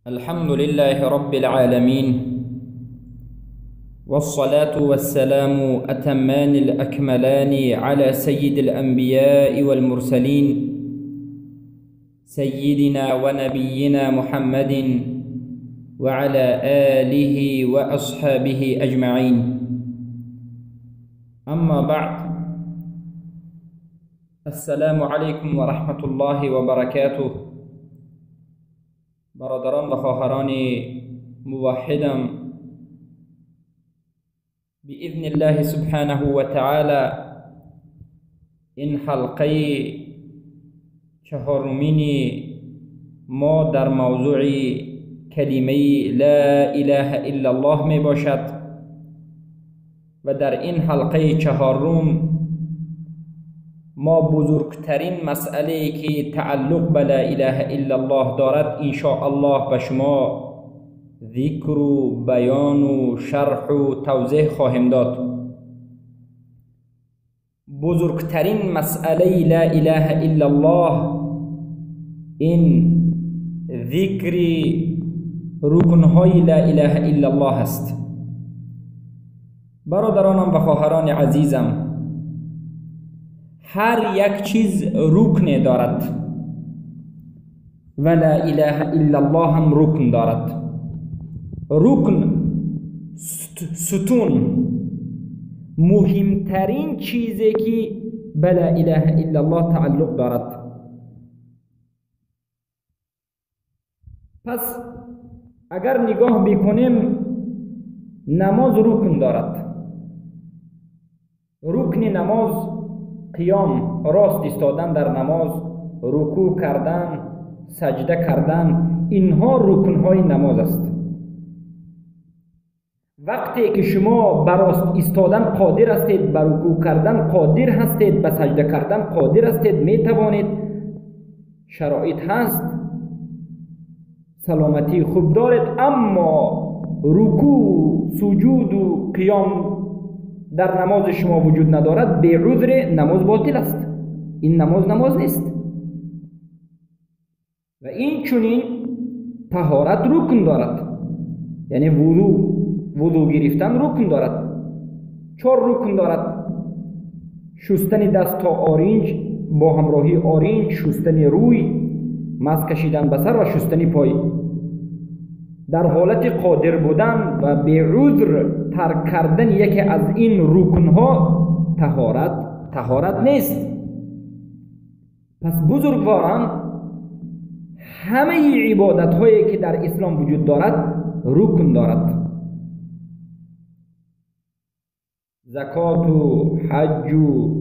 الحمد لله رب العالمين، والصلاة والسلام أتمان الأكملان على سيد الأنبياء والمرسلين، سيدنا ونبينا محمد وعلى آله وأصحابه أجمعين. أما بعد، السلام عليكم ورحمة الله وبركاته. برادران و خواهران موحدم، بإذن الله سبحانه وتعالى این حلقه چهارمین ما در موضوع کلمه لا اله الا الله می باشد و در این حلقه چهارم ما بزرگترین مسئله که تعلق به لا اله الا الله دارد ان شاء الله به شما ذکر و بیان و شرح و توضیح خواهیم داد. بزرگترین مسئله لا اله الا الله این ذکر رکنهای لا اله الا الله است. برادرانم و خواهران عزیزم، هر یک چیز رکن دارد و لا اله الا الله هم رکن دارد. رکن، ستون، مهمترین چیزی که به لا اله الا الله تعلق دارد. پس اگر نگاه بکنیم، نماز رکن دارد. رکن نماز قیام، راست ایستادن در نماز، رکوع کردن، سجده کردن، اینها رکنهای نماز است. وقتی که شما بر راست ایستادن قادر هستید، بر رکوع کردن قادر هستید، به سجده کردن قادر هستید، می توانید، شرایط هست، سلامتی خوب دارید، اما رکوع، سجود و قیام در نماز شما وجود ندارد، به عذر نماز باطل است. این نماز نماز نیست. و این چنین طهارت رکن دارد، یعنی وضو گرفتن رکن دارد. 4 رکن دارد: شستن دست تا آرنج با همراهی آرنج، شستن روی، مس کشیدن به سر و شستن پای. در حالت قادر بودن و به عذر ترک کردن یکی از این رکنها طهارت نیست. پس بزرگواران، همه عبادت هایی که در اسلام وجود دارد رکن دارد. زکات و حج و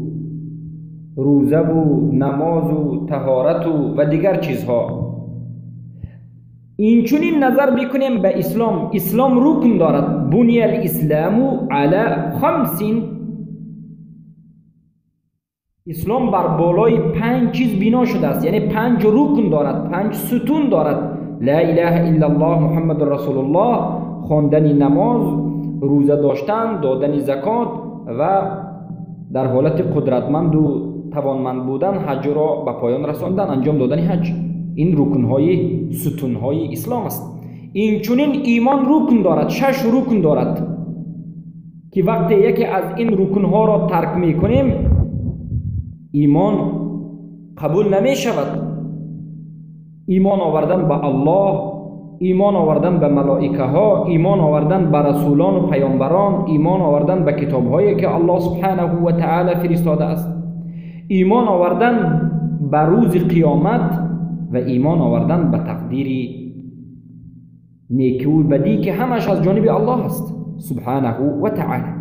روزه و نماز و طهارت و دیگر چیزها. این چنین نظر بکنیم به اسلام، اسلام رکن دارد. بنی الاسلام علی 5. اسلام بر بالای 5 چیز بنا شده است، یعنی 5 رکن دارد، 5 ستون دارد: لا اله الا الله محمد رسول الله، خواندن نماز، روزه داشتن، دادن زکات و در حالت قدرتمند و توانمند بودن حج را به پایان رساندن، انجام دادن حج. این رکنهای، ستونهای اسلام است. این چنین ایمان رکن دارد، 6 رکن دارد که وقتی یکی از این رکنها را ترک میکنیم ایمان قبول نمی شود. ایمان آوردن به الله، ایمان آوردن به ملائکه ها، ایمان آوردن به رسولان و پیامبران، ایمان آوردن به کتاب هایی که الله سبحانه و تعالی فرستاده است، ایمان آوردن به روز قیامت و ایمان آوردن به تقدیر نیکی و بدی که همش از جانب الله است سبحانه و تعالی.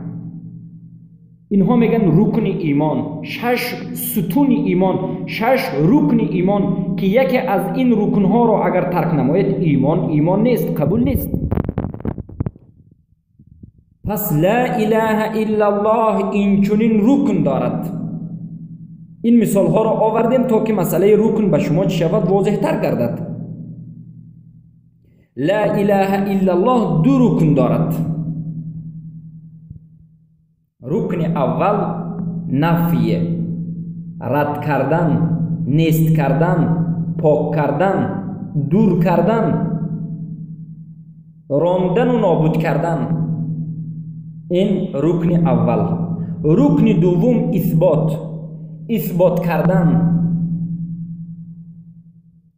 اینها میگن رکن ایمان، 6 ستون ایمان، 6 رکن ایمان که یکی از این رکنها را اگر ترک نماید ایمان ایمان نیست، قبول نیست. پس لا اله الا الله این چنین رکن دارد. این مثال ها را آوردیم تا که مسئله رکن به شما چه شود واضح تر گردد. لا اله الا الله 2 رکن دارد. رکن اول نفی، رد کردن، نیست کردن، پاک کردن، دور کردن. Рондан ва нобуд кардан, ин рукни аввал. Рукни дуввум исбот, исбот кардан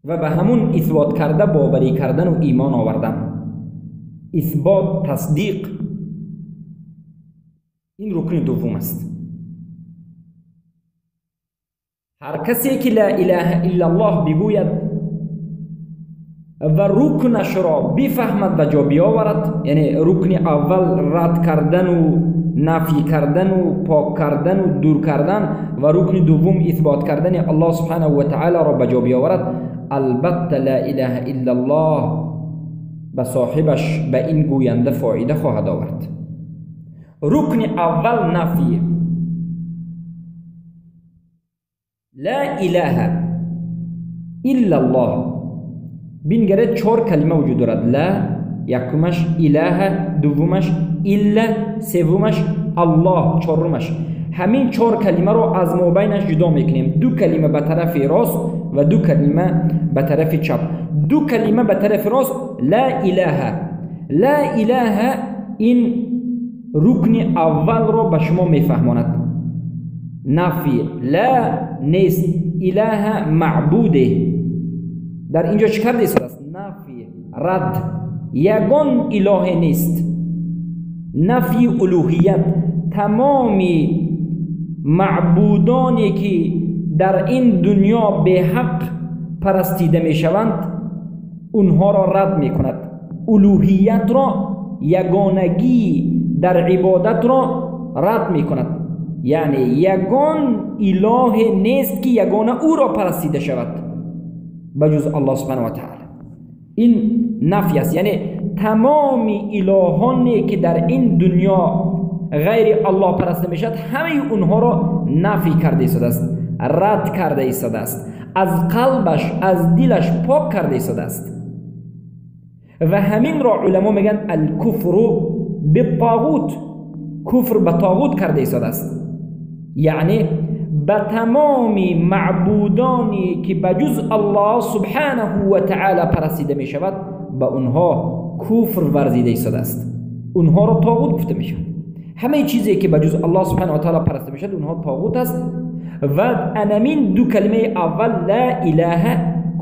ва ба ҳамун исбот карда боварӣ кардан ва имон овардан. Исбот, тасдиқ, ин рукни дуввум аст. Ҳар касе ки ла илаҳа иллаллоҳ бигӯяд ва рукнашро бифаҳмад ва ҷо биёварад, яъне рукни аввал рад кардану нафй кардану пок кардану дур кардан ва рукни дуввум исбот кардани Аллоҳ субҳанаҳу ва таолоро ба ҷо биёварад, албатта ла илаҳа иллаллоҳ ба соҳибаш, ба ин гӯянда фоида хоҳад овард. Рукни аввал нафй. Ла илаҳа иллаллоҳ. Бингаред, чор калима вуҷуд дорад. Ла якумаш, илаҳа дуввумаш, илла севумаш, Аллоҳ чорумаш. Ҳамин чор калимаро аз мобайнаш ҷудо мекунем. Ду калима ба тарафи рост ва ду калима ба тарафи чап. Ду калима ба тарафи рост ла илаҳа. Ла илаҳа ин рукни аввалро ба шумо мефаҳмонад. Нафи ла нест, илаҳа маъбуде. Дар инҷо чӣ карда истодааст? Нафи, рад, ягон илоҳе нест. Нафи улуҳият, тамоми маъбудоне ки дар ин дунё беҳақ парастида мешаванд, онҳоро рад мекунад. Улуҳиятро, ягонагӣ дар ибодатро рад мекунад. Яъне ягон илоҳе нест ки ягона ӯро парастида шавад ба ҷуз Аллоҳ субҳанаҳу ва таъоло. Ин нафй аст, яъне тамоми илоҳоне ки дар ин дунё ғайри Аллоҳ параста мешавад, ҳамаи онҳоро нафй карда истодааст, рад карда истодааст, аз қалбаш, аз дилаш пок карда истодааст. Ва ҳаминро уламо мегӯянд алкуфру биттоғут, куфр ба тоғут карда истодааст. Яъне ба тамоми маъбудоне ки ба ҷуз Аллоҳ субҳанаҳу ва таъоло парастида мешавад, ба онҳо куфр варзида истодааст. Онҳоро тоғут гуфта мешавад. Ҳамаи чизе ки ба ҷуз Аллоҳ субҳанаҳу ва таъоло параста мешавад, онҳо тоғут аст. Ва анамин ду калимаи аввал ла илаҳа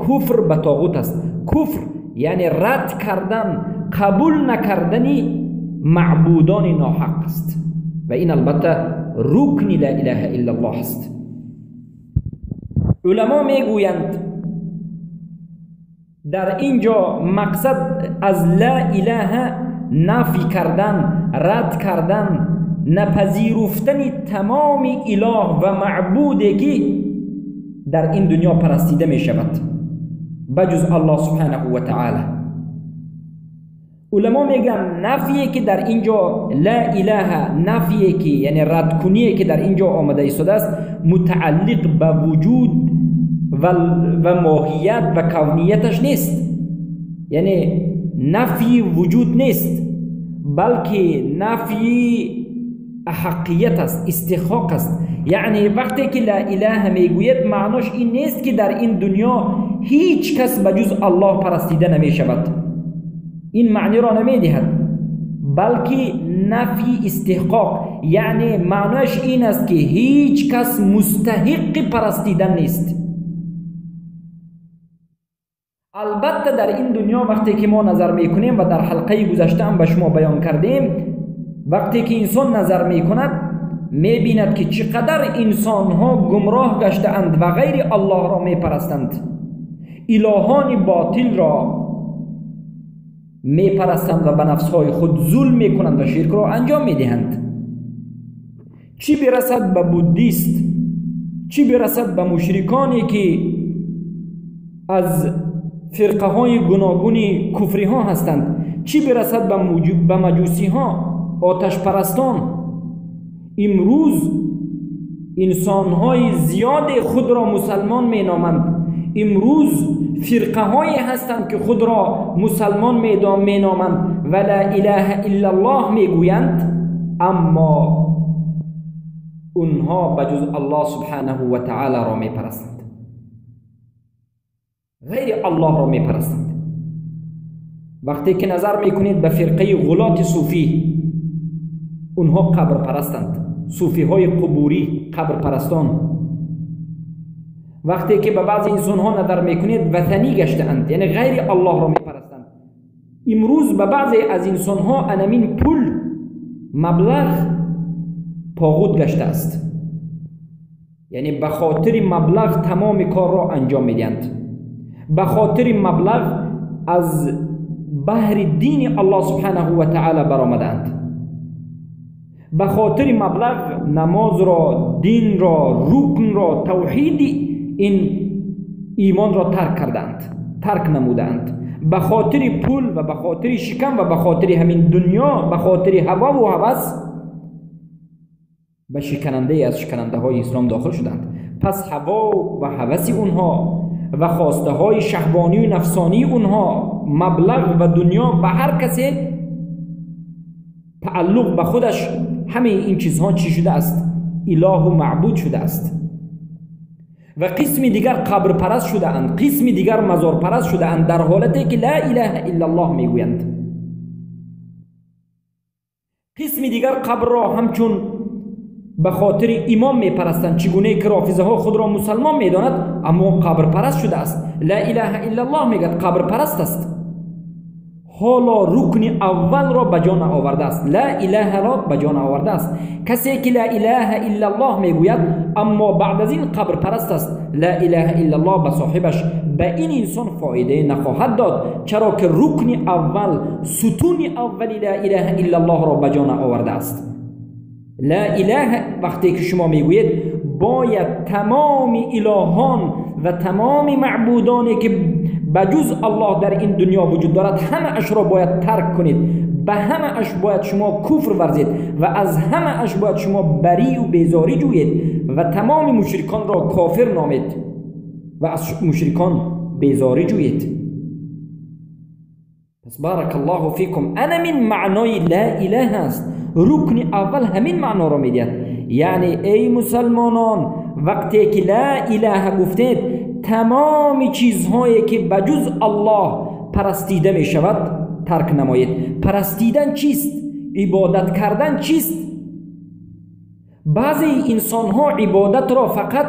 куфр ба тоғут аст. Куфр яъне рад кардан, қабул накардани маъбудони ноҳақ аст. Ва ин албатта рукни ла илаҳа иллаллоҳ аст. Уламо мегӯянд дар ин ҷо мақсад аз ла илаҳа нафй кардан, рад кардан, напазируфтани тамоми илоҳ ва маъбуде ки дар ин дунё парастида мешавад ба ҷуз Аллоҳ субҳанаҳу ва таъоло. Уламо мегӯянд нафие ки дар ин ҷо ла илаҳа, нафие ки яъне радкуние ки дар ин ҷо омада истодааст, мутааллиқ ба вуҷуд ва моҳият ва кавнияташ нест. Яъне нафи вуҷуд нест, балки нафи ҳаққият аст, истиҳқоқ аст. Яъне вақте ки ла илаҳа мегӯяд, маънош ин нест ки дар ин дунё ҳеҷ кас ба ҷуз Аллоҳ парастида намешавад. Ин маъниро намедиҳад, балки нафи истиҳқоқ, яъне маънояш ин аст ки ҳеҷ кас мустаҳиқи парастидан нест. Албатта дар ин дунё вақте ки мо назар мекунем ва дар ҳалқаи гузаштаам ба шумо баён кардем, вақте ки инсон назар мекунад, мебинад ки чӣ қадар инсонҳо гумроҳ гаштаанд ва ғайри Аллоҳро мепарастанд, илоҳони ботилро мепарастанд ва ба нафсҳои худ зулм мекунанд ва ширкро анҷом медиҳанд. Чӣ бирасад ба буддист, чӣ бирасад ба мушриконе ки аз фирқаҳои гуногуни куфриҳо ҳастанд, чӣ бирасад ба маҷусиҳо, оташпарастон. Имрӯз инсонҳои зиёде худро мусалмон меноманд. Имрӯз фирқаҳое ҳастанд ки худро мусалмон меноманд ва ла илаҳа иллаллоҳ мегӯянд, аммо онҳо ба ҷуз Аллоҳ субҳанаҳу ва таолоро мепарастанд, ғайри Аллоҳро мепарастанд. وقتی که نظر میکنید به فرقه غلات صوفی، اونها قبر پرستند، صوفی های قبوری، قبر پرستان. وقتی که به بعض انسان ها نظر میکنید وثنی گشته‌اند، یعنی غیر الله را میپرستند. امروز به بعضی از انسان ها انمین پول، مبلغ طاغوت گشته است، یعنی به خاطر مبلغ تمام کار را انجام میدهند، به خاطر مبلغ از بحر دین الله سبحانه و تعالی برآمدند، به خاطر مبلغ نماز را، دین را، رکن را، توحید این ایمان را ترک کردند، ترک نمودند. به خاطر پول و به خاطر شکم و به خاطر همین دنیا، به خاطر هوا و هوس به شکننده از شکننده های اسلام داخل شدند. پس هوا و هوس اونها و خواسته های شهوانی و نفسانی اونها، مبلغ و دنیا، به هر کسی تعلق به خودش، همه این چیزها چی شده است؟ اله و معبود شده است. و قسم دیگر قبر پرست شده اند، قسم دیگر مزار پرست شده اند، در حالتی که لا اله الا الله میگویند. قسم دیگر قبر را همچون به خاطر امام میپرستند، چگونه که رافضه ها خود را مسلمان میداند اما قبر پرست شده است، لا اله الا الله میگد، قبر پرست است. حالا رکن اول را به جان آورده است، لا اله را به جان آورده است. کسی که لا اله الا الله میگوید اما بعد از این قبر پرست است، لا اله الا الله به صاحبش، به این انسان فایده نخواهد داد، چرا که رکن اول، ستون اول لا اله الا الله را به جان آورده است. لا اله وقتی که شما میگویید باید تمام الهان و تمام معبودانی که بجز الله در این دنیا وجود دارد همه اش را باید ترک کنید، به همه اش باید شما کفر ورزید و از همه اش باید شما بری و بیزاری جویید و تمام مشرکان را کافر نامید و از مشرکان بیزاری جویید. پس بارک الله فیکم، انا من معنای لا اله است. رکن اول همین معنا را میدهد، یعنی ای مسلمانان وقتی که لا اله گفتید تمام چیزهایی که بجز الله پرستیده می شود ترک نمایید. پرستیدن چیست؟ عبادت کردن چیست؟ بعضی انسان ها عبادت را فقط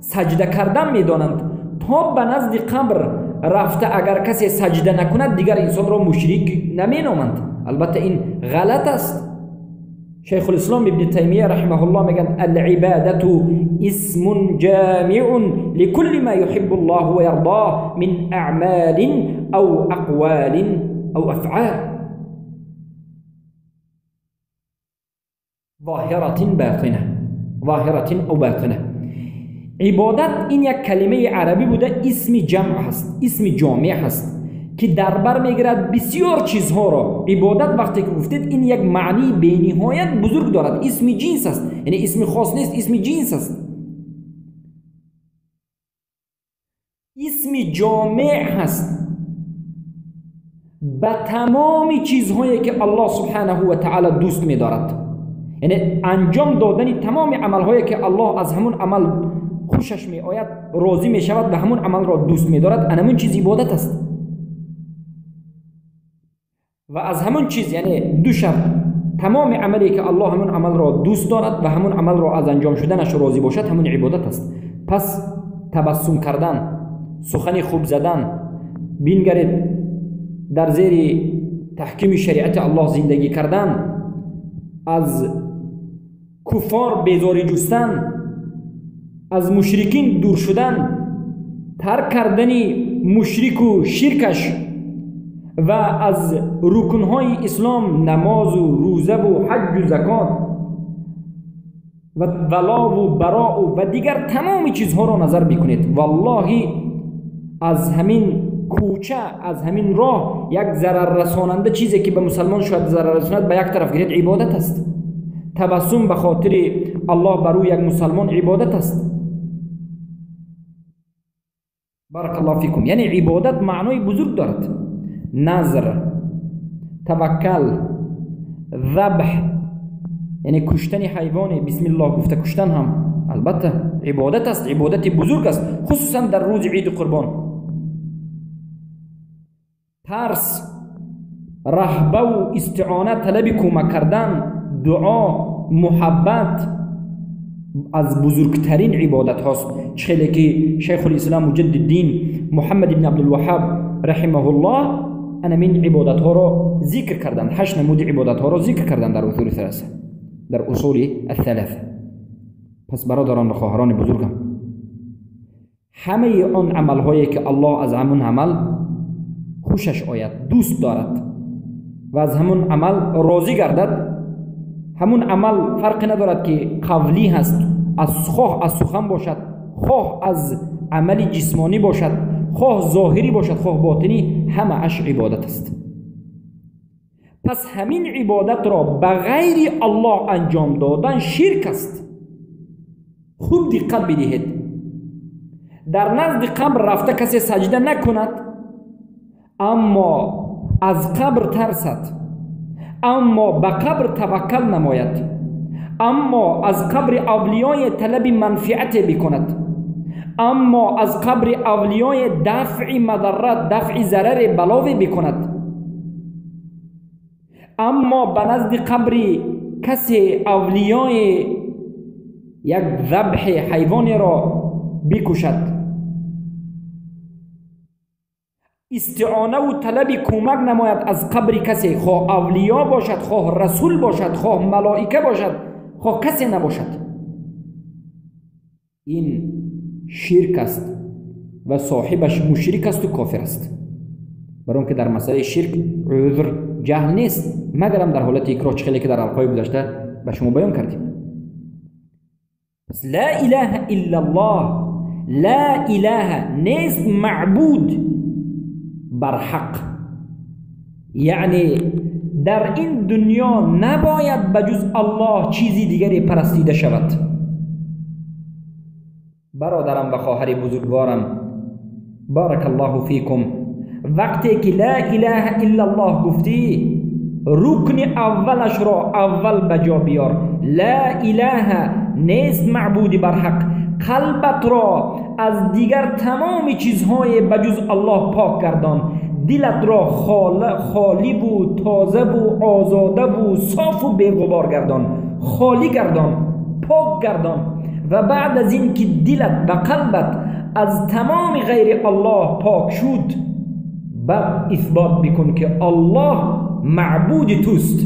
سجده کردن می دانند، تا به نزد قبر رفته اگر کسی سجده نکند دیگر انسان را مشرک نمی نامند. البته این غلط است. شیخ الاسلام ابن تیمیه رحمه الله میگن العبادة اسم جامع لكل ما يحب الله ويرضاه من اعمال او اقوال او افعال ظاهرة باطنة، ظاهرة او باطنة. عبادت این یک کلمه عربی بوده، اسم جمع هست، اسم جامع هست که در بر میگیرد بسیار چیزها را. عبادت وقتی که گفتید این یک معنی بی‌نهایت بزرگ دارد، اسم جنس است، یعنی اسم خاص نیست، اسم جنس است، اسم جامع هست به تمام چیزهایی که الله سبحانه و تعالی دوست می‌دارد، یعنی انجام دادن تمام عملهایی که الله از همون عمل خوشش میآید، راضی میشود و همون عمل را دوست می‌دارد، همون چیز عبادت است. و از همون چیز، یعنی دو شرط، تمام عملی که الله همون عمل را دوست دارد و همون عمل را از انجام شدنش راضی باشد همون عبادت است. پس تبسم کردن، سخن خوب زدن، بینگرید در زیر تحکیم شریعت الله زندگی کردن، از کفار بیزاری جستن، از مشرکین دور شدن، ترک کردن مشرک و شرکش و از رکنهای اسلام نماز و روزه و حج و زکات و ولا و براء و دیگر تمام چیزها را نظر بکنید، والله از همین کوچه، از همین راه یک ضرر رساننده چیزی که به مسلمان شاید ضرر رساند به یک طرف گیرید عبادت است. تبسم به خاطر الله بر روی یک مسلمان عبادت است. بارک الله فیکم. یعنی عبادت معنای بزرگ دارد. نظر، توکل، ذبح یعنی کشتن حیوان، بسم الله گفته کشتن هم البته عبادت است، عبادت بزرگ است، خصوصا در روز عید قربان. ترس، Раҳба ва истиона, талаби кӯмак кардан, дуо, муҳаббат аз бузургтарин ибодат ҳост. Чӣ хеле ки Шайхулислом Муҷаддиддин Муҳаммад ибн Абдулваҳҳоб раҳимаҳуллоҳ анамин ибодатҳоро зикр карданд, 8 намуди ибодатҳоро зикр карданд дар усули саласа, дар усули ас-саласа. Пас бародарон ва хоҳарони бузургам, ҳамаи он амалҳое ки Аллоҳ аз ҳамун амал хушаш ояд, дӯст дорад ва аз ҳамун амал розӣ гардад, ҳамун амал фарқе надорад ки қавлӣ ҳаст, аз хоҳ аз сухан бошад, хоҳ аз амали ҷисмонӣ бошад, хоҳ зоҳирӣ бошад, хоҳ ботинӣ, ҳамааш ибодат аст. Пас ҳамин ибодатро ба ғайри Аллоҳ анҷом додан ширк аст. Хуб диққат бидиҳед, дар назди қабр рафта касе саҷда накунад, аммо аз қабр тарсад, аммо ба қабр таваккал намояд, аммо аз қабри авлиёе талаби манфиате бикунад, аммо аз қабри авлиёе дафъи мадаррат, дафъи зараре, балове бикунад, аммо ба назди қабри касе авлиёе як забҳи ҳайвонеро бикушад, истионаву талаби кӯмак намояд аз қабри касе, хоҳ авлиё бошад, хоҳ расул бошад, хоҳ малоика бошад, хоҳ касе набошад, ин ширк аст ва соҳибаш мушрик асту кофир аст. Барои он ки дар масъалаи ширк узр, ҷаҳл нест, магарам дар ҳолати икроҳ, чӣ хеле ки дар ҳалқаҳои гузашта ба шумо баён кардем. Пас ла илаҳа иллаллоҳ, ла илаҳа нест маъбуд барҳақ, яъне дар ин дунё набояд ба ҷуз Аллоҳ чизи дигаре парастида шавад. Бародарам ва хоҳари бузургворам, баракаллоҳу фикум, вақте ки ла илаҳа иллаллоҳ гуфтӣ, рукни аввалашро аввал ба ҷо биёр. Ла илаҳа нест маъбуди барҳақ, қалбатро аз дигар тамоми чизҳое ба ҷуз Аллоҳ пок гардон, дилатро холиву тозаву озодаву софу беғубор гардон, холӣ гардон, пок гардон. Ва баъд аз ин ки дилат ва қалбат аз тамоми ғайри Аллоҳ пок шуд, баъд исбот бикун ки Аллоҳ маъбуди туст,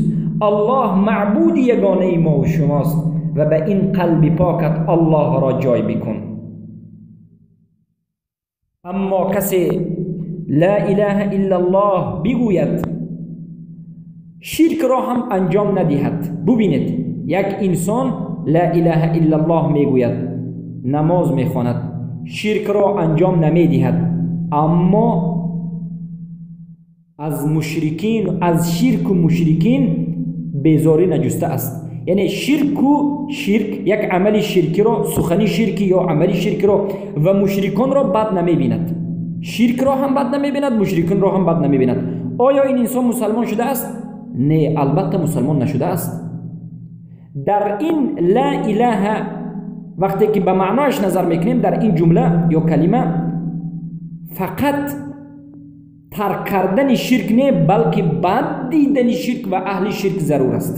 Аллоҳ маъбуди ягонаи мо шумост ва ба ин қалби покат Аллоҳро ҷой бикун. Аммо касе ла илаҳа иллаллоҳ бигӯяд, ширкро ҳам анҷом надиҳад. Бубинед, як инсон ла илаҳа иллаллоҳ мегӯяд, намоз мехонад, ширкро анҷом намедиҳад, аммо аз мушрикин, аз ширку мушрикин безорӣ наҷуста аст. Яъне ширку ширк, як амали ширкиро, сухани ширкӣ ё амали ширкиро ва мушриконро бад намебинад, ширкро ҳам бад намебинад, мушриконро ҳам бад намебинад. Оё ин инсон мусалмон шудааст? Не, албатта мусалмон нашудааст. Дар ин ла илаҳа вақте ки ба маънояш назар мекунем, дар ин ҷумла ё калима фақат тарк кардани ширк не, балки бад дидани ширк ва аҳли ширк зарур аст.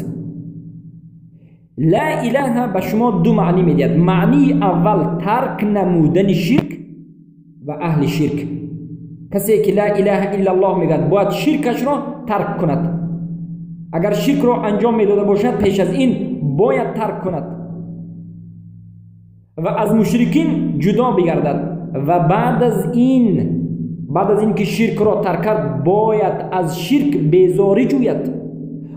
Ла илаҳа ба шумо ду маънӣ медиҳад. Маънии аввал тарк намудани ширк ва аҳли ширк. Касе ки ла илаҳа иллаллоҳ мегӯяд, бояд ширкашро тарк кунад. Агар ширкро анҷом медода бошад, пеш аз ин бояд тарк кунад ва аз мушрикин ҷудо бигардад. Ва баъд аз ин ки ширкро тарк кард, бояд аз ширк безорӣ ҷӯяд,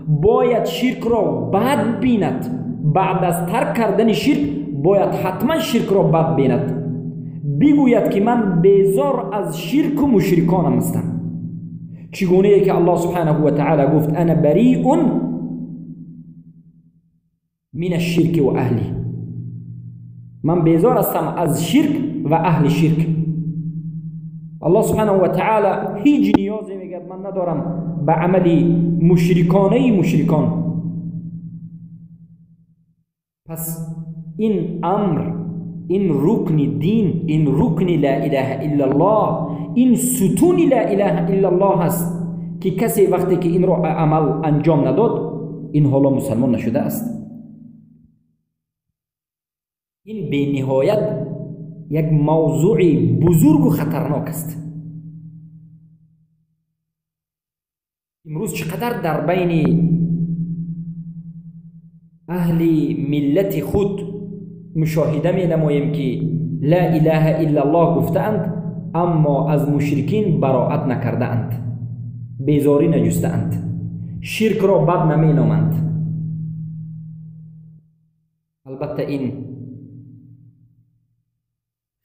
бояд ширкро бад бинад. Баъд аз тарк кардани ширк бояд ҳатман ширкро бад бинад, бигӯяд ки ман безор аз ширку мушриконам ҳастам. Чӣ гунае ки Аллоҳ субҳанаҳу ва таъала гуфт: ана бариун мин ашширки ва аҳли, ман безор ҳастам аз ширк ва аҳли ширк. Аллоҳ субҳанаҳу ва таъала ҳеҷ ниёзе мегӯяд ман надорам ба амали мушриконаи мушрикон. Пас ин амр, ин рукни дин, ин рукни ла илаҳа иллаллоҳ, ин сутуни ла илаҳа иллаллоҳ аст ки ки касе вақте ки инро амал анҷом надод, ин ҳоло мусалмон нашуда аст. Ин бениҳоят як мавзӯи бузургу хатарнок аст. Имрӯз чӣ қадар дар байни аҳли миллати худ мушоҳида менамоем, ки ла илаҳа иллаллоҳ гуфтаанд, аммо аз мушрикин бароат накардаанд, безорӣ наҷустаанд, ширкро бад наменоманд. Албатта ин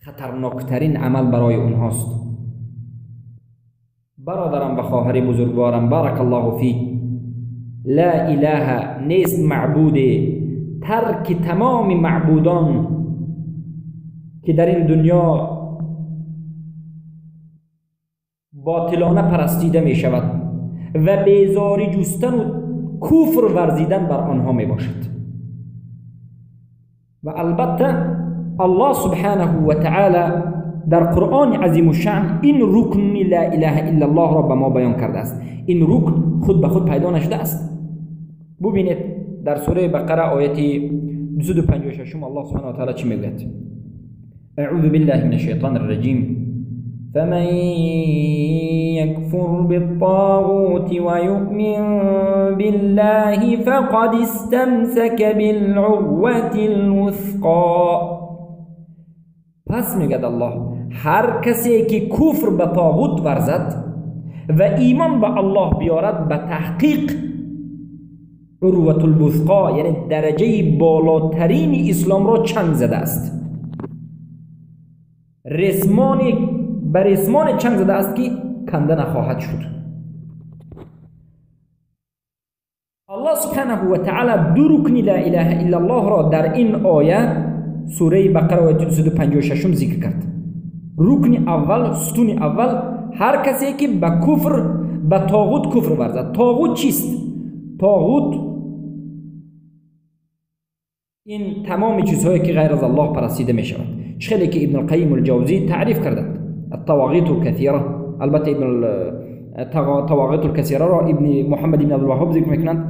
хатарноктарин амал барои онҳост. Бародарам ва хоҳари бузургворам, баракаллоҳу фик, ла илаҳа нест маъбуде, тарки тамоми маъбудон ки дар ин дунё ботилона парастида мешавад ва безорӣ ҷустану куфр варзидан бар онҳо мебошад. Ва албатта аллоҳ субҳанаҳу ва таъала дар Қуръони азимушшаън ин рукни ла илаҳа иллаллоҳро ба мо баён кардааст. Ин рукн худ ба худ пайдо нашудааст. Бубинед дар сураи Бақара ояти 256 аллоҳ субҳанаҳу ва таъала чӣ мегӯяд? أعوذ بالله من الشيطان الرجيم. فمن يكفر بالطاغوت ويؤمن بالله فقد استمسك بالعروة الوثقى. پس میگد الله هر کسی که کفر به طاغوت ورزد و ایمان به الله بیارد، به تحقیق عروة الوثقا، یعنی درجه بالاترین اسلام را چنگ زده است. رسمان به رسمان چنگ زده است که کنده نخواهد شد. الله سبحانه و تعالی دو رکن لا اله الا الله را در این آیه سوره بقره آیه 256 ذکر کرد. رکن اول، ستون اول، هر کسی که به کفر، به طاغوت کفر ورزد. طاغوت چیست؟ طاغوت این تمام چیزهایی که غیر از الله پرستیده می شود. خیلی که ابن القیم الجوزی تعریف کردند، الطواغیت کثیره. البته ابن الطواغیت الکثیره را ابن محمد بن عبدالوهاب ذکر میکنند،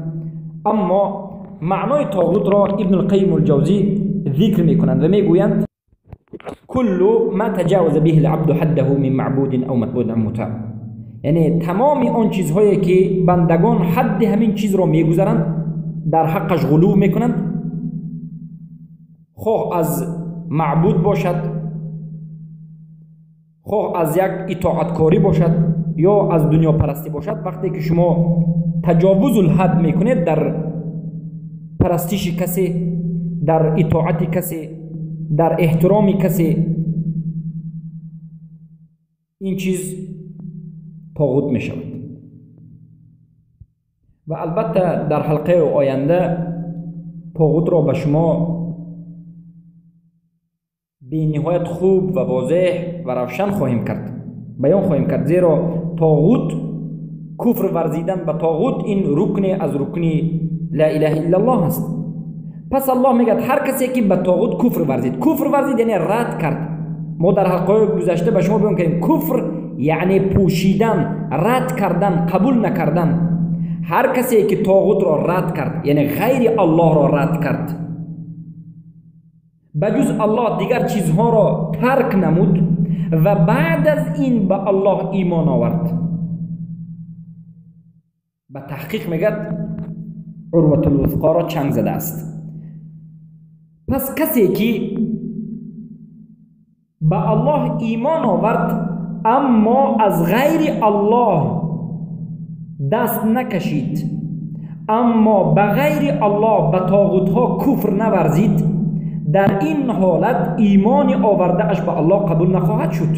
اما معنای طاغوت را ابن القیم الجوزی ذکر میکنند و میگویند کل ما تجاوز به العبد حده من معبود او متبوع او مطاع، یعنی تمام آن چیزهایی که بندگان حد همین چیز را میگذرند، در حقش غلو میکنند، خواه از معبود باشد، خواه از یک اطاعتکاری باشد یا از دنیا پرستی باشد. وقتی که شما تجاوز الحد میکنید در پرستش کسی، در اطاعت کسی، در احترام کسی، این چیز طاغوت میشود. و البته در حلقه آینده طاغوت را به شما بی نهایت خوب و واضح و روشن خواهیم کرد، بیان خواهیم کرد. زیرا طاغوت، کفر ورزیدن به طاغوت، این رکن از رکن لا اله الا الله است. پس الله میگه هر کسی که به طاغوت کفر ورزید، کفر ورزید یعنی رد کرد. ما در حلقه گذشته به شما بیان کردیم کفر یعنی پوشیدن، رد کردن، قبول نکردن. هر کسی که طاغوت را رد کرد، یعنی غیر الله را رد کرد، بجز الله دیگر چیزها را ترک نمود و بعد از این به الله ایمان آورد، به تحقیق میگد عروة الوثقا را چنگ زده است. پس کسی که به الله ایمان آورد اما از غیر الله دست نکشید، اما به غیر الله به طاغوتها کفر نورزید، در این حالت ایمان آورده اش به الله قبول نخواهد شد.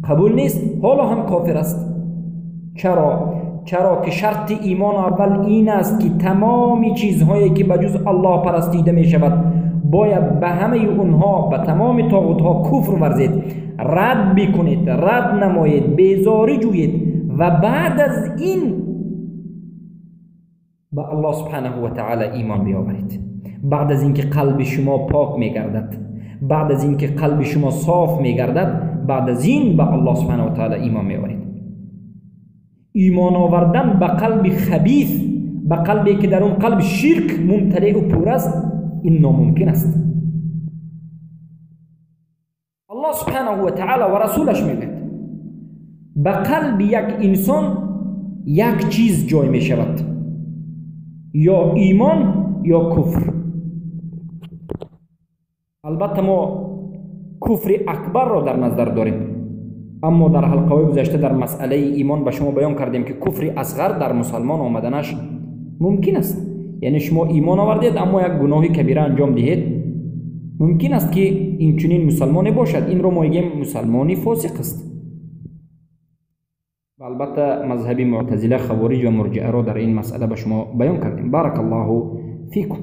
قبول نیست، حالا هم کافر است. چرا؟ چرا که شرط ایمان اول این است که تمام چیزهایی که بجز الله پرستیده می شود باید به همه اونها، به تمام طاغوتها کفر ورزید، رد بکنید، رد نمایید، بیزاری جویید و بعد از این به الله سبحانه و تعالی ایمان بیاورید. بعد از اینکه قلب شما پاک میگردد، بعد از اینکه قلب شما صاف میگردد، بعد از این به الله سبحانه و تعالی ایمان میآورید. ایمان آوردن به قلب خبیث، به قلبی که در اون قلب شرک ممتلئ و پر است، این ناممکن است. الله سبحانه و تعالی و رسولش میگوید به قلب یک انسان یک چیز جای می شود، یا ایمان یا کفر. البته ما کفر اکبر را در نظر داریم، اما در حلقه گذشته در مسئله ایمان به شما بیان کردیم که کفر اصغر در مسلمان آمدنش ممکن است. یعنی شما ایمان آوردید اما یک گناه کبیره انجام دهید، ممکن است که این چنین مسلمانی باشد. این رو ما میگیم مسلمانی فاسق است. و البته مذهب معتزله، خوارج و مرجئه را در این مسئله به شما بیان کردیم. بارک الله فیکم.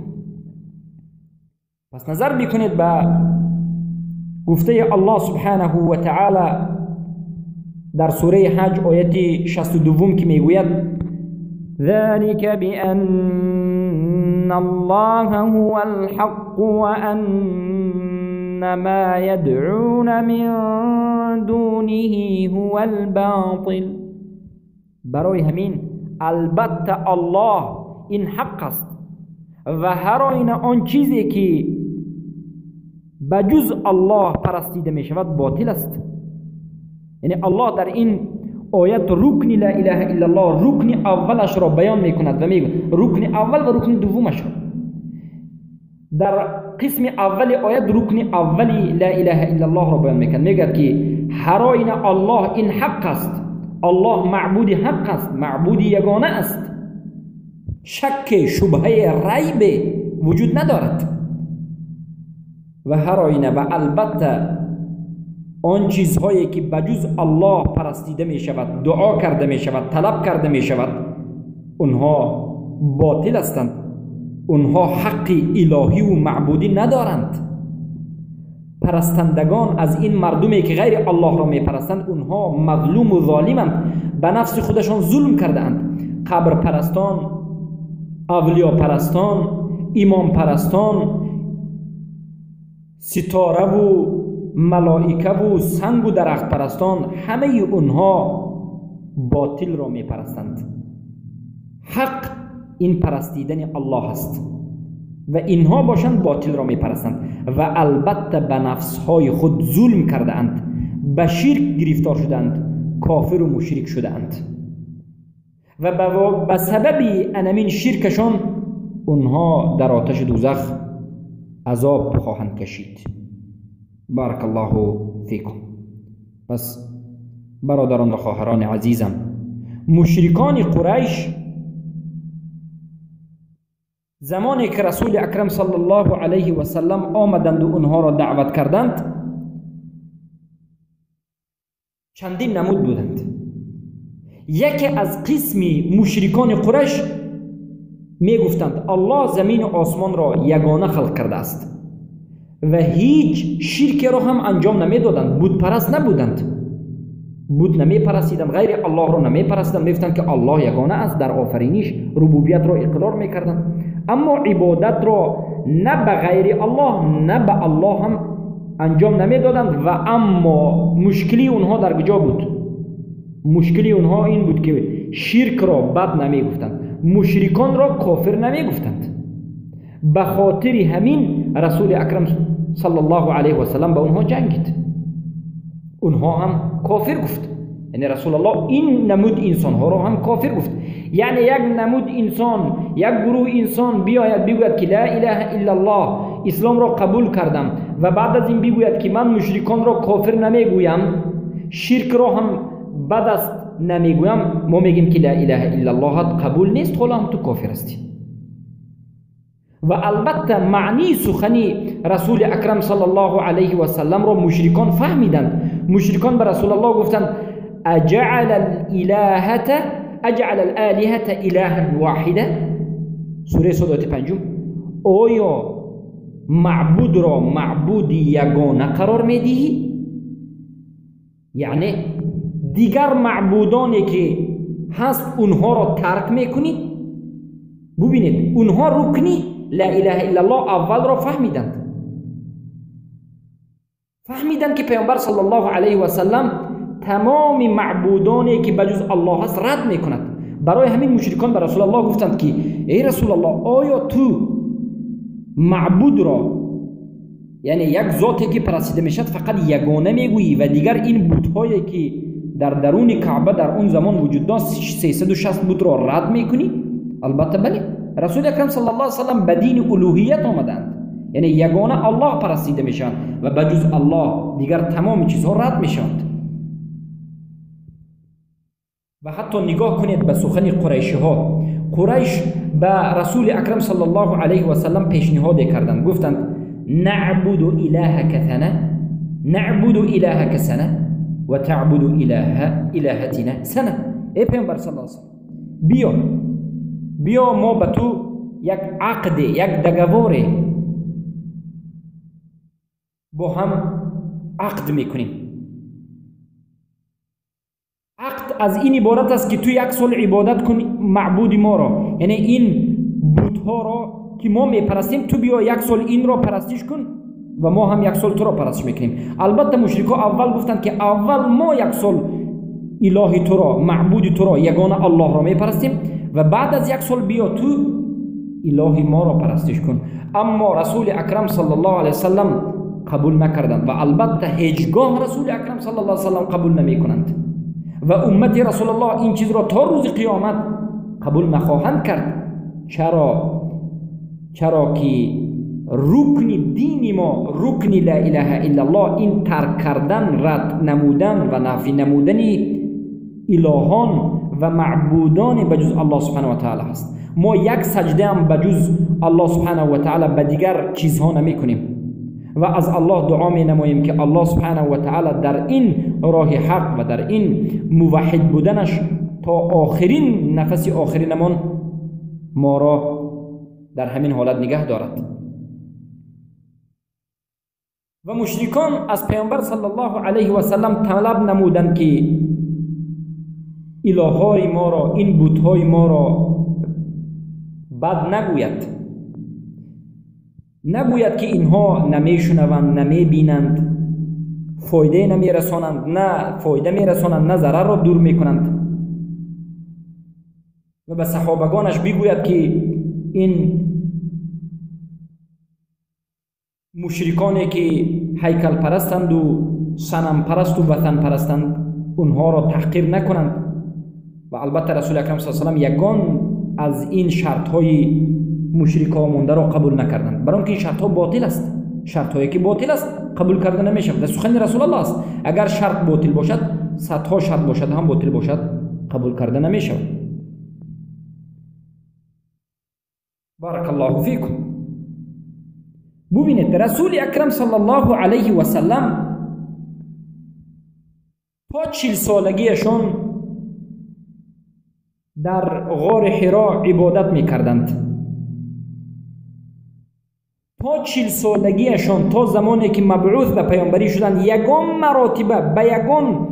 پس نظر بکنید به گفته الله سبحانه و تعالی در سوره حج آیت 62 که میگوید ذلك بأن الله هو الحق وأن ما يدعون من دونه هو الباطل. برای همین البته الله این حق است و هر آینه آن چیزی که بجز الله پرستیده می شود باطل است. یعنی الله در این آیت رکن لا اله الا الله، رکن اولش را بیان می کند و میگوید رکن اول و رکن دومش را. در قسم اول آیت رکن اولی لا اله الا الله را بیان میکند، میگوید که هر آینه الله این حق است، الله معبود حق است، معبود یگانه است، شک شبهه ریب وجود ندارد. و هر آینه و البته آن چیزهایی که بجز الله پرستیده می شود، دعا کرده می شود، طلب کرده می شود، اونها باطل هستند، اونها حق الهی و معبودی ندارند. پرستندگان از این مردمی که غیر الله را می پرستند، اونها مظلوم و ظالمند، به نفس خودشان ظلم کرده اند. قبر پرستان، اولیا پرستان، امام پرستان، ستاره و ملائکه و سنگ و درخت پرستان، همه اونها باطل را می پرستند. حق این پرستیدن الله است و اینها باشند باطل را می پرستند و البته به نفسهای خود ظلم کرده اند، به شرک گرفتار شدند، کافر و مشرک شده اند و به سبب انمین شرکشان اونها در آتش دوزخ عذاب خواهند کشید. بارک الله فیکم. پس برادران و خواهران عزیزم، مشرکان قریش زمانی که رسول اکرم صلی الله علیه و سلم آمدند و اونها را دعوت کردند، چندین نمود بودند. یکی از قسم مشرکان قریش می گفتند الله زمین و آسمان را یگانه خلق کرده است و هیچ شرک را هم انجام نمیدادند، بت پرست نبودند، بت نمی پرستیدند، غیر الله را نمی پرستیدند، میگفتند که الله یگانه است، در آفرینش ربوبیت را اقرار میکردند، اما عبادت را نه به غیر الله نه به الله هم انجام نمیدادند. و اما مشکلی اونها در کجا بود؟ مشکلی اونها این بود که شرک را بد نمیگفتند، مشرکان را کافر نمیگفتند. به خاطر همین رسول اکرم صلی الله علیه و سلم به اونها جنگید، اونها هم کافر گفت. یعنی رسول الله این نمود انسانها را هم کافر گفت. یعنی یک نمود انسان، یک گروه انسان بیاید بگوید که لا اله الا الله، اسلام را قبول کردم، و بعد از این بگوید که من مشرکان را کافر نمیگویم، شرک را هم بد است نمیگویم، ما میگیم که لا اله الا الله قبول نیست، حالا هم تو کافر هستی. و البته معنی سخنی رسول اکرم صلی الله علیه و سلم را مشرکان فهمیدند. مشرکان به رسول الله گفتند اجعل الالهة الها واحده، سوره صاد 5. آیا معبود را معبود یگانه قرار میدهی؟ یعنی دیگر معبودانی که هست اونها را ترک میکنی؟ ببینید اونها رکنی لا اله الا الله اول را فهمیدند، فهمیدند که پیامبر صلی الله علیه و سلم тамоми маъбудоне ки ба ҷуз Аллоҳ аст рад мекунад. Барои ҳамин мушрикон ба Расулуллоҳ гуфтанд ки эй Расулуллоҳ, оё ту маъбудро, яъне як зоте ки парастида мешавад, фақат ягона мегӯӣ ва дигар ин бутҳое ки дар даруни Каъба дар он замон вуҷуд дошт 360 бутро рад мекунӣ? Албатта бале. Расули акрам саллаллоҳу алайҳи васаллам ба дини улуҳият омаданд, яъне ягона Аллоҳ парастида мешаванд ва ба ҷуз Аллоҳ дигар тамоми чизҳо рад мешаванд. Ва ҳатто нигоҳ кунед ба сухани қурайшиҳо. Қурайш ба Расули акрам саллаллоҳу алайҳи васаллам пешниҳоде карданд, гуфтанд: نعبد إلهك ثنة، نعبد إلهك سنة وتعبد إلهتنا سنة. ای پیامبر صلی الله علیه وسلم، بیا ما به تو یک عقد، یک دگواره با هم عقد میکنیم. عقد از این عبارت است که تو یک سال عبادت کن معبود ما را، یعنی این بت‌ها را که ما میپرستیم، تو بیا یک سال این را پرستش کن و ما هم یک سال تو را پرستش میکنیم. البته مشرکا اول گفتند که اول ما یک سال الهی تو را، معبود تو را، یگانه الله را میپرستیم و بعد از یک سال بیا تو الهی ما را پرستش کن. اما رسول اکرم صلی الله علیه وسلم قبول نکردند و البته هیچگاه رسول اکرم صلی الله علیه وسلم قبول نمیکنند و امت رسول الله این چیز را تا روز قیامت قبول نخواهند کرد. چرا؟ چرا که رکن دین ما، رکن لا اله الا الله، این ترک کردن، رد نمودن و نفی نمودن الهان و معبودان به جز الله سبحانه و تعالی است. ما یک سجده هم به جز الله سبحانه و تعالی به دیگر چیزها نمی کنیم و از الله دعا می نماییم که الله سبحانه و تعالی در این راه حق و در این موحد بودنش تا آخرین نفس آخرینمان ما را در همین حالت نگه دارد. و مشرکان از پیامبر صلی الله علیه و سلم طلب نمودند که الههای ما را، این بتهای ما را بد نگوید، نگوید که اینها نمیشنوند، نمیبینند، فایده نمیرسانند، نه فایده میرسانند نه ضرر را دور میکنند. و به صحابگانش بگوید که این مشرکانی که هیکل پرستند و صنم پرست و وطن پرستند اونها را تحقیر نکنند. و البته رسول اکرم صلی الله علیه و سلم یگان از این شرط های مشرکا مونده را قبول نکردند، برای اینکه این شرط ها باطل است. شرط هایی که باطل است قبول کرده نمیشود. در سخن رسول الله است، اگر شرط باطل باشد، صدها شرط باشد هم باطل باشد، قبول کرده نمیشود. بارک الله فیکم. ببینید رسول اکرم صلی الله علیه و سلم تا 40 سالگیشون در غار حرا عبادت میکردند. تا 40 سالگیشون، تا زمانی که مبعوث به پیامبری شدند، یگان مراتبه به یگان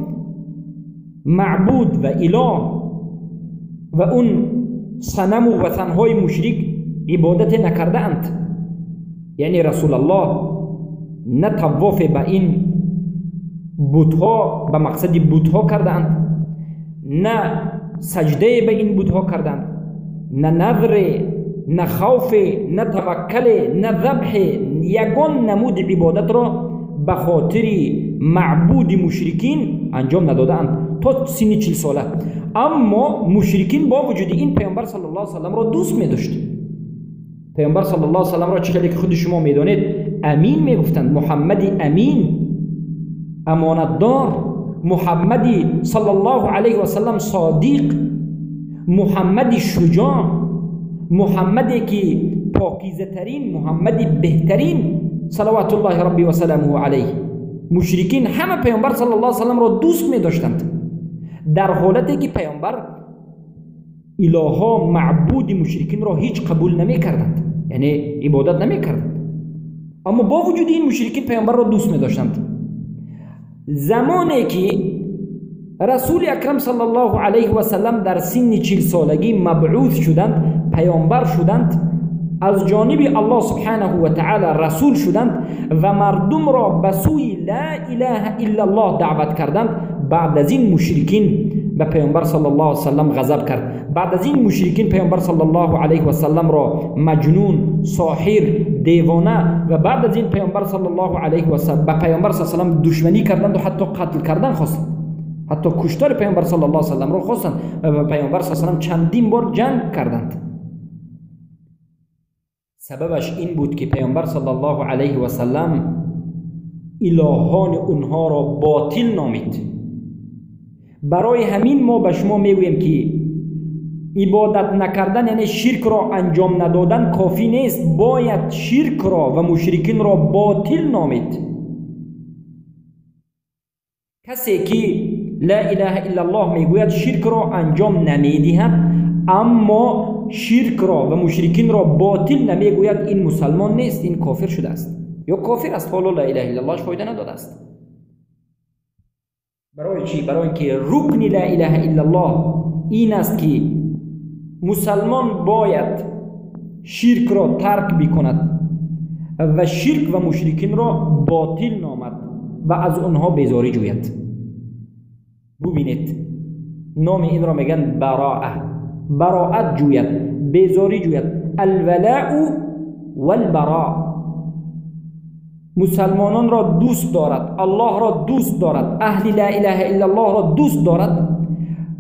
معبود و اله و اون صنم و وثنهای مشرک عبادت نکرده اند. یعنی رسول الله نه طواف به این بتها به مقصد بتها کرده اند، نه سجده به این بتها کردند، نه نذر، نه خوف، نه توکل، نه ذبح، یگان نمود عبادت را به خاطر معبود مشرکین انجام ندادند تا سن 40 ساله. اما مشرکین با وجود این پیامبر صلی الله علیه و سلم را دوست می داشت. پیامبر صلی الله علیه و سلم را چه که خود شما میدانید امین میگفتند، محمد امین، امانتدار، محمدی صلی الله علیه و سلم صادق، محمد شجاع، محمدی که پاکیزه ترین، محمد بهترین صلوات الله ربی و سلامه علیه. مشرکین همه پیامبر صلی الله علیه و سلم را دوست می داشتند، در حالتی که پیامبر الها معبود مشرکین را هیچ قبول نمی کردند، یعنی عبادت نمی کردند. اما با وجود این مشرکین پیامبر را دوست می داشتند. زمانی که رسول اکرم صلی الله علیه و سلم در سن 40 سالگی مبعوث شدند، پیامبر شدند، از جانب الله سبحانه و تعالی رسول شدند و مردم را به سوی لا اله الا الله دعوت کردند، بعد از این مشرکین به پیامبر صلی الله علیه و سلم غضب کرد. بعد از این مشرکین پیامبر صلی الله علیه و سلم را مجنون، ساحر، دیوانه و بعد از این پیامبر صلی الله علیه و سلم به پیامبر صلی الله علیه و سلم دشمنی کردند و حتی قتل کردن خواستند، حتی کشتار پیامبر صلی الله علیه و سلم را خواستند و به پیامبر صلی الله علیه و سلم چندین بار جنگ کردند. سببش این بود که پیامبر صلی الله علیه و سلم الهان اونها را باطل نامید. برای همین ما به شما میگوییم که عبادت نکردن یعنی شرک را انجام ندادن کافی نیست، باید شرک را و مشرکین را باطل نامید. کسی که لا اله الا الله میگوید شرک را انجام نمیدهد اما شرک را و مشرکین را باطل نمیگوید، این مسلمان نیست، این کافر شده است یا کافر است، حالا لا اله الا الله فایده نداده است. برای چی؟ برای اینکه رکن لا اله الا الله این است که مسلمان باید شرک را ترک بکند و شرک و مشرکین را باطل نامد و از آنها بیزاری جوید. ببینید نام این را میگن براءه، براءت جوید، بیزاری جوید، الولاء والبراء. مسلمانان را دوست دارد، الله را دوست دارد، اهل لا اله الا الله را دوست دارد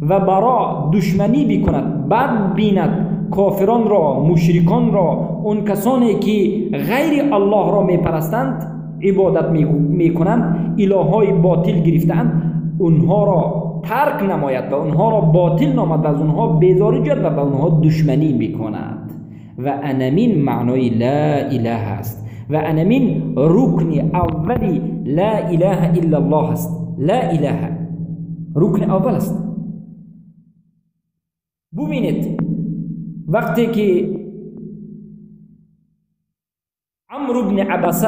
و برا دشمنی بکند، بد بیند کافران را، مشرکان را، اون کسانی که غیر الله را میپرستند، عبادت میکنند، الههای باطل گرفتند، اونها را ترک نماید و اونها را باطل نامد و از اونها بیزاری جوید و به اونها دشمنی میکند. و انمین معنای لا اله است و انمین رکن اولی لا اله الا الله است. لا اله رکن اول است. ببینید وقتی که عمرو بن عبسه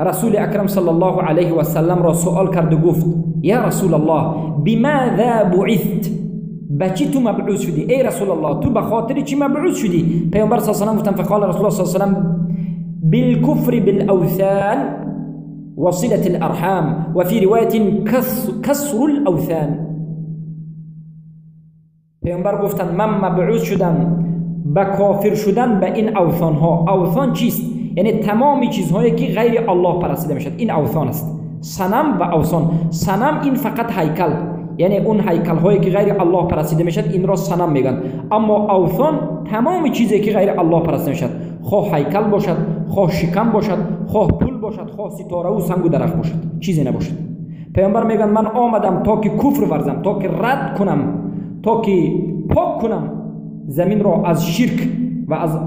رسول اکرم صلی الله علیه و سلم را سوال کرد و گفت یا رسول الله بماذا بعثت، به چی تو مبعوث شدی؟ ای رسول الله تو به خاطر چی مبعوث شدی؟ پیامبر صلی الله علیه و سلم گفتند فقال رسول الله صلی الله علیه و سلم بالكفر بالأوثان وصلة الأرحام وفي رواية كسر الأوثان. پیامبر گفتند من مبعوث شدم به کافر شدن به این اوثان ها. اوثان چیست؟ یعنی تمام چیزهایی که غیر الله پرستیده میشد این اوثان است. صنم و اوثان. صنم این فقط هیکل، یعنی اون هیکل هایی که غیر الله پرستیده میشد این را صنم میگن. اما اوثان تمام چیزی که غیر الله پرستیده میشد، خواه هیکل باشد، خواه شکم باشد، خواه پول باشد، خواه ستاره و سنگ و درخت باشد، چیزی نباشد. پیامبر میگن من آمدم تا که کفر ورزم، تا که رد کنم، تا که پاک کنم زمین را از شرک و از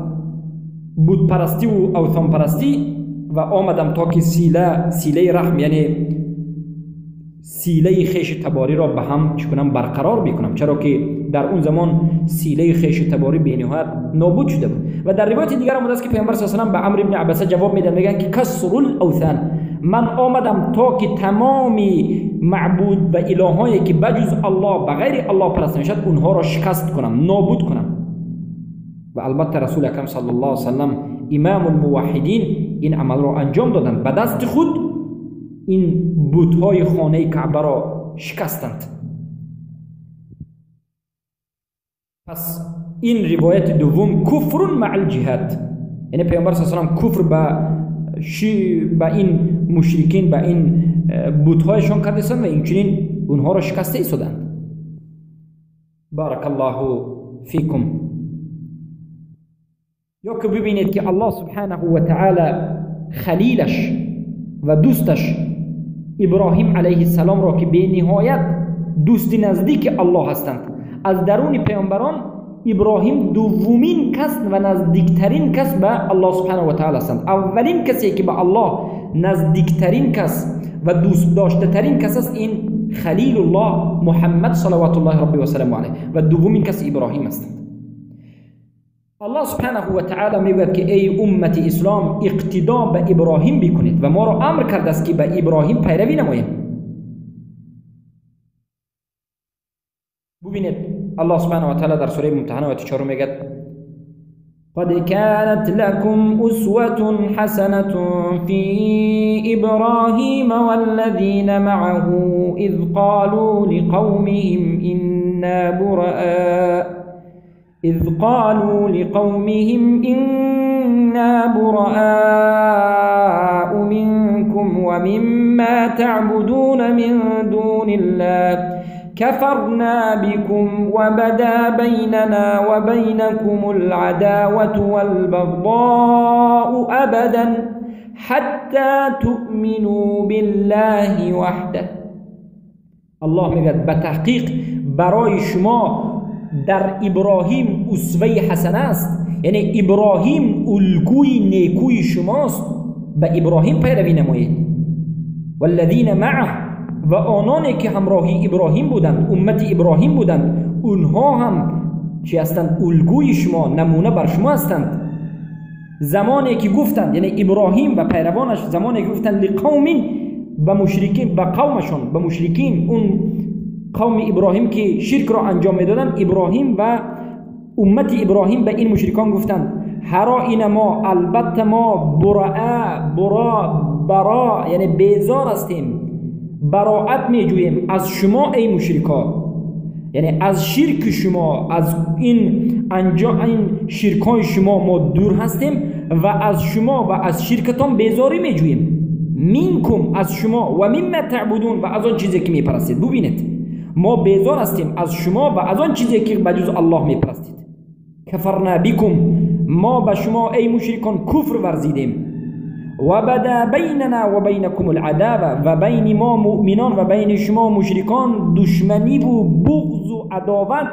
بت پرستی و اوثان پرستی، و آمدم تا که سیله رحم یعنی سیله خیش تباری را به هم چکنم برقرار بکنم، چرا که در اون زمان سیله خیش تباری بی‌نهایت نابود شده بود. و در روایت دیگر آمده است که پیامبر صلی الله علیه و سلم به عمرو بن عبسه جواب میدن، میگن که کسر الاوثان، من آمدم تا که تمام معبود و الهایی که بجز الله به غیر الله پرستیده میشد اونها را شکست کنم، نابود کنم. و البته رسول اکرم صلی الله علیه و سلم امام الموحدین این عمل را انجام دادند، به دست خود این بت‌های خانه کعبه را شکستند. پس این روایت دوم کفر مع الجهاد، یعنی پیامبر صلی الله علیه و سلم کفر به این مشرکین، به این بت‌هایشان کردند و اینچنین اونها را شکسته ایستادند. بارک الله فیکم. یا که ببینید که الله سبحانه و تعالی خلیلش و دوستش ابراهیم علیه السلام را که به نهایت دوست نزدیک الله هستند، از درون پیامبران ابراهیم دومین کس و نزدیکترین کس به الله سبحانه و تعالی هستند. اولین کسی که به الله نزدیکترین کس و دوست داشته ترین کس است این خلیل الله محمد صلوات الله ربی و سلام علیه، و دومین کس ابراهیم هستند. الله سبحانه و تعالی میگوید که ای امت اسلام اقتدا به ابراهیم بکنید و ما را امر کرده است که به ابراهیم پیروی نماییم. ببینید الله سبحانه و تعالی در سوره ممتحنه آیت 4 میگه قد كانت لكم أسوة حسنة في إبراهيم والذين معه إذ قالوا لقومهم إنا براء منكم ومما تعبدون من دون الله كفرنا بكم وبدا بيننا وبينكم العداوة والبغضاء أبدا حتى تؤمنوا بالله وحده. الله میگه به تحقیق برای شما در ابراهیم اسوه حسنه است، یعنی ابراهیم الگوی نیکوی شماست، به ابراهیم پیروی نمایید. والذین معه، و آنانی که همراهی ابراهیم بودند، امت ابراهیم بودند، اونها هم چی هستند؟ الگوی شما، نمونه بر شما هستند. زمانی که گفتند، یعنی ابراهیم و پیروانش زمانی که گفتند لقوم، به مشرکین، به قومشون، به مشرکین، اون قوم ابراهیم که شرک را انجام میدادند، ابراهیم و امت ابراهیم به این مشرکان گفتند هر این ما، البته ما برا یعنی بیزار هستیم، براعت میجوییم از شما ای مشرکا، یعنی از شرک شما، از این انجام این شرکای شما ما دور هستیم و از شما و از شرکتان بیزاری میجوییم. منکم، از شما، و مما تعبدون، و از آن چیزی که میپرستید. ببینید ما بیزار هستیم از شما و از آن چیزی که بجز الله میپرستید. کفرنا بکم، ما به شما ای مشرکان کفر ورزیدیم. و بدا بیننا و بینکم العداوه، و بین ما مؤمنان و بین شما مشرکان دشمنی و بغض و عداوت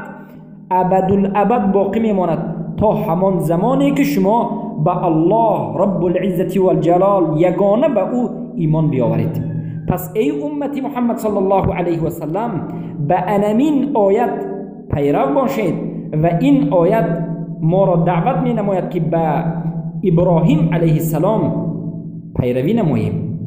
ابدالابد باقی میماند تا همان زمانی که شما به الله رب العزة والجلال یگانه به او ایمان بیاورید. پس ای امت محمد صلی الله علیه و سلم به انمین آیت پیرو باشید و این آیت ما را دعوت می نماید که به ابراهیم علیه السلام پیروی نماییم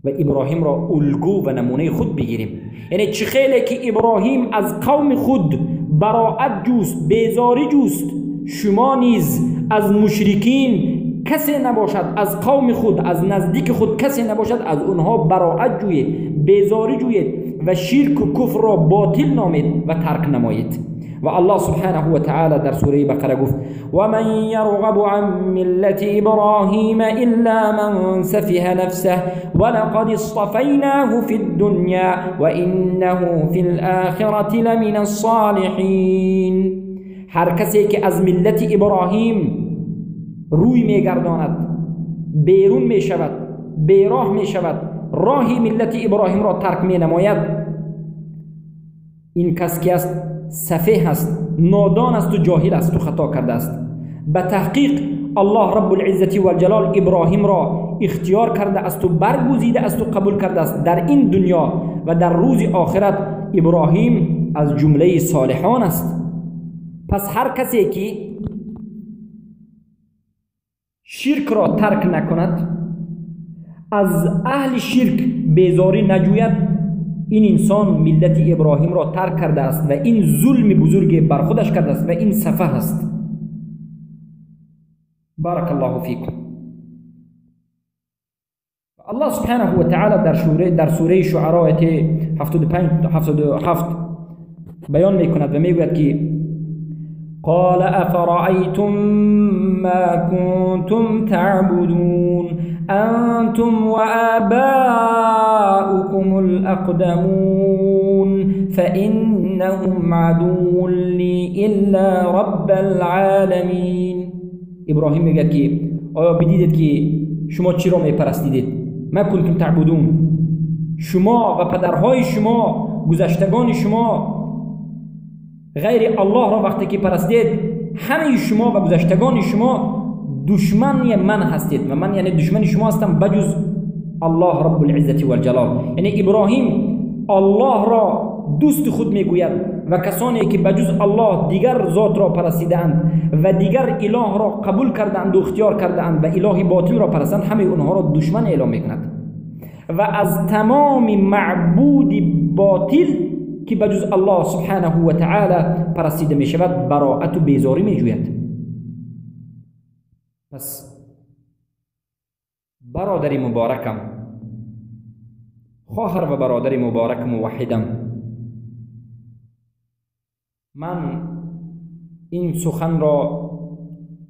و ابراهیم را الگو و نمونه خود بگیریم. یعنی چه خیلی که ابراهیم از قوم خود براعت جوست، بیزاری جوست، شما نیز از مشرکین کسی نباشد، از قوم خود، از نزدیک خود کسی نباشد، از اونها براعت جویید، بیزاری جویید و شرک و کفر را باطل نامید و ترک نمایید. و الله سبحانه و تعالی در سوره بقره گفت و من یرغب عن ملت ابراهیم الا من سفه نفسه ولقد اصطفیناه فی الدنیا وانه فی الاخرة لمن الصالحین. هر کسی که از ملت ابراهیم روی میگرداند، بیرون میشود، بیراه میشود، راه ملت ابراهیم را ترک مینماید، این کس که است سفیه است، نادان است و جاهل است و خطا کرده است. به تحقیق الله رب العزة والجلال ابراهیم را اختیار کرده است و برگزیده است و قبول کرده است در این دنیا و در روز آخرت ابراهیم از جمله صالحان است. پس هر کسی که شرک را ترک نکند، از اهل شرک بیزاری نجوید، این انسان ملت ابراهیم را ترک کرده است و این ظلم بزرگ بر خودش کرده است و این سفه است. بارک الله فیکم. الله سبحانه و تعالی در سوره شعراء آیت 75 77 بیان میکند و میگوید که قال افرأیتم ما کنتم تعبدون انتم وآباؤكم الاقدمون فإنهم عدو لی الا رب العالمین. ابراهیم میگه که آیا بدیدید که شما چی را میپرستیدید؟ ما کنتم تعبدون، شما و پدرهای شما، گذشتگان شما غیر الله را وقتی که پرستید، همه شما و گذشتگان شما دشمن من هستید و من یعنی دشمن شما هستم بجز الله رب العزة والجلال. یعنی ابراهیم الله را دوست خود میگوید و کسانی که بجز الله دیگر ذات را پرستیدند و دیگر اله را قبول کردند و اختیار کردند و اله باطل را پرستند، همه اونها را دشمن اعلام میکند و از تمام معبود باطل که بجز الله سبحانه و تعالی پرستیده می شود براعت و بیزاری می جوید. پس برادر مبارکم، خواهر و برادر مبارک موحدم، من این سخن را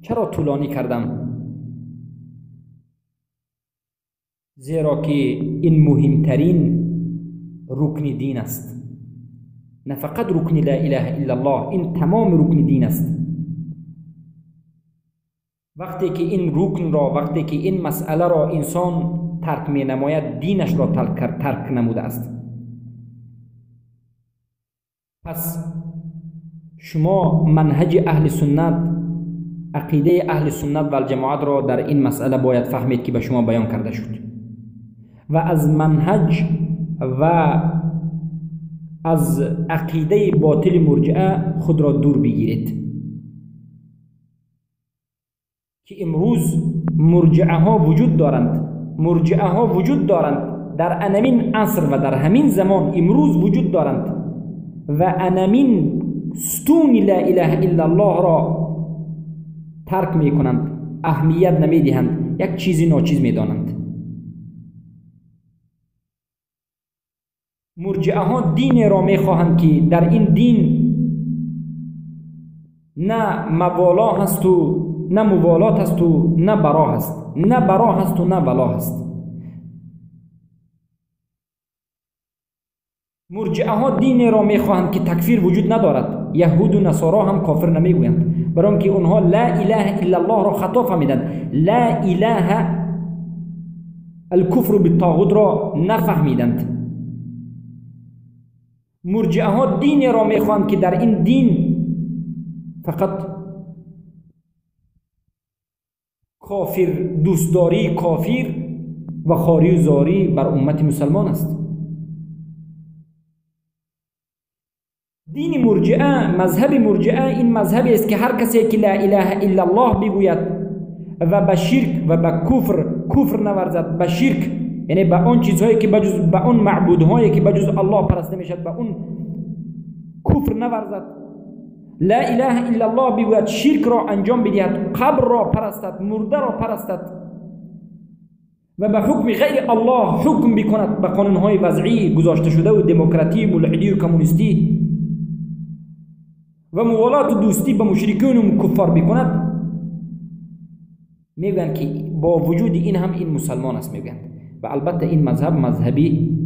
چرا طولانی کردم؟ زیرا که این مهمترین رکن دین است. نه فقط رکن لا اله الا الله، این تمام رکن دین است. وقتی که این رکن را، وقتی که این مسئله را انسان ترک می نماید، دینش را ترک نموده است. پس شما منهج اهل سنت، عقیده اهل سنت و الجماعت را در این مسئله باید فهمید که به شما بیان کرده شد و از منهج و از عقیده باطل مرجئه خود را دور بگیرید که امروز مرجئه ها وجود دارند، مرجئه ها وجود دارند در انمین عصر و در همین زمان امروز وجود دارند و انمین ستون لا اله الا الله را ترک می کنند، اهمیت نمی دهند، یک چیزی ناچیز می دانند. مرجئه ها دین را می خواهند که در این دین نه موالا هست و نه موالات هست و نه برا هست، نه برا هست و نه ولا هست. مرجئه ها دین را می خواهند که تکفیر وجود ندارد. یهود و نصارا هم کافر نمی گویند، برای اینکه اونها لا اله الا الله را خطا فهمیدند، لا اله الکفر بالطاغوت را نفهمیدند. مرجئه ها دین را می خواهند که در این دین فقط کافر دوستداری کافر و خواری و زاری بر امت مسلمان است. دین مرجئه، مذهب مرجئه این مذهبی است که هر کسی که لا اله الا الله بگوید و به شرک و به کفر کفر نورزد، به شرک یعنی به آن چیزهایی که بجز به آن معبودهایی که بجز الله پرسته میشد به اون کفر نورزد، لا اله الا الله بگوید، شرک را انجام بدهد، قبر را پرستد، مرده را پرستد و به حکم غیر الله حکم بکند، به قانونهای وضعی گذاشته شده و دموکراتی ملحدی و کمونیستی و موالات و دوستی به مشرکین و کفار بکند، میگویند که با وجود این هم این مسلمان است میگویند. و البته این مذهب مذهبی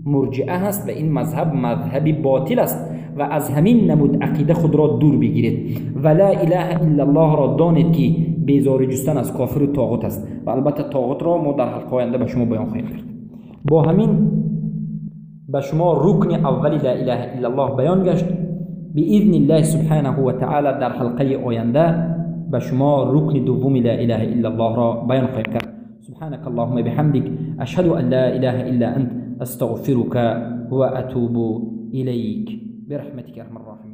مرجئه هست و این مذهب مذهبی باطل است و از همین نمود عقیده خود را دور بگیرید و لا اله الا الله را دانید که بیزاری جستن از کافر و طاغوت است و البته طاغوت را ما در حلقه آینده به شما بیان خواهیم کرد. با همین به شما رکن اول لا اله الا الله بیان گشت. باذن الله سبحانه و تعالی در حلقه آینده به شما رکن دوم لا اله الا الله را بیان خواهیم کرد. سبحانك اللهم بحمدك أشهد أن لا إله إلا أنت أستغفرك وأتوب إليك برحمتك يا أرحم الراحمين.